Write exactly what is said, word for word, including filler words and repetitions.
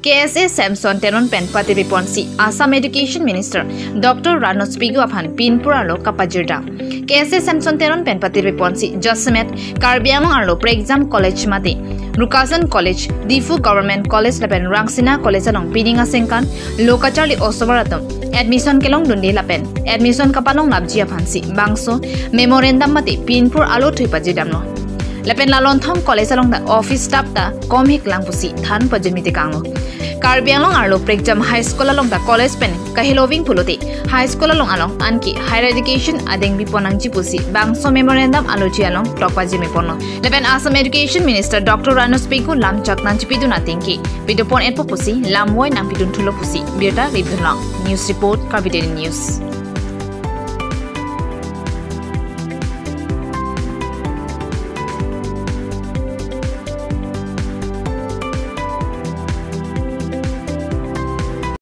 K S A Samson Teron pen patirpi ponsi Assam Education Minister Doctor Ranoj Pegu aphan pinpur arlo kapajirdam. K S A Samson Teron pen patirpi ponsi jasemet Karbi Anglong arlo prekjam college mate Rukasan College, Diphu Government College lapen Rangsina College along pining asengkan lo kacharli osomar atum admission kelongdunde lapen admission kapalonglapji aphansi bangso memorandum mate pinpur arlo thui pajirdamlo. Lapen la Lonthong College along ta office staff ta komhek lang pusi than pajirmi tekanglo. Karbi Anglong arlo prekjam high school along ta college pen kahiloving pulote high school along along anke higher education adeng bipon nangji pusi bangso memorandum aloji along tok pajirmi ponlo. Lapen Assam Education Minister Doctor Ranoj Pegu lamchak nangchipidun atengke pidopon etpo pusi lamvoi nangpidun thulo pusi birta ribdunlong. News report, Karbi Daily News.